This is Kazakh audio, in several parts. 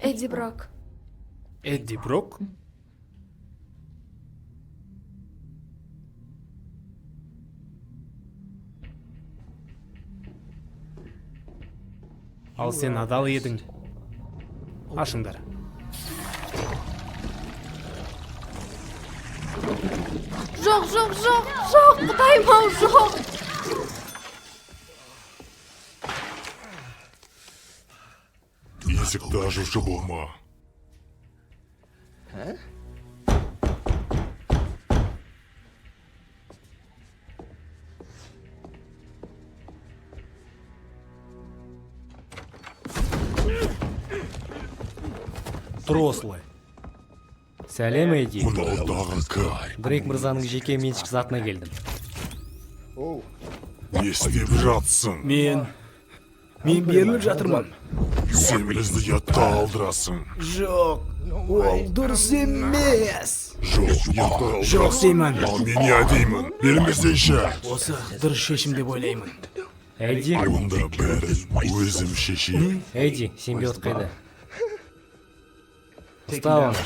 Эдди Брок. Эдди Брок? Ал сен адал едің. Ашыңдар. Жоқ, жоқ, жоқ, жоқ, құдайым ау, жоқ. Есікті ашушы болма. Тұр осылай. Сәлем, Эдди. Мынау тағы кім? Дрейк мырзаның жеке меншік затына келдім. Не істеп жатсың? Мен беріліп жатырмын. Сен бізді ұятқа қалдырасың. Жоқ, ол дұрыс емес. Жоқ, ұятқа қалдырасың. Жоқ деймін. Ал мен не деймін? Бермесеңші. Осы дұрыс шешім деп ойлаймын. Эдди, Онда бәрін өзім шешейін. Эдди, симбиот қайда? Ұста оны.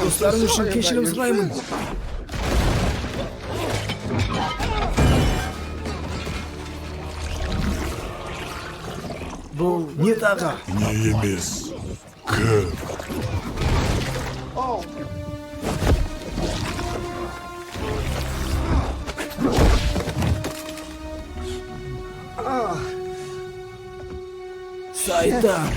Достарым үшін кешірім сұраймын. Бұл не тағы? Не емес. Кім? Сайтан.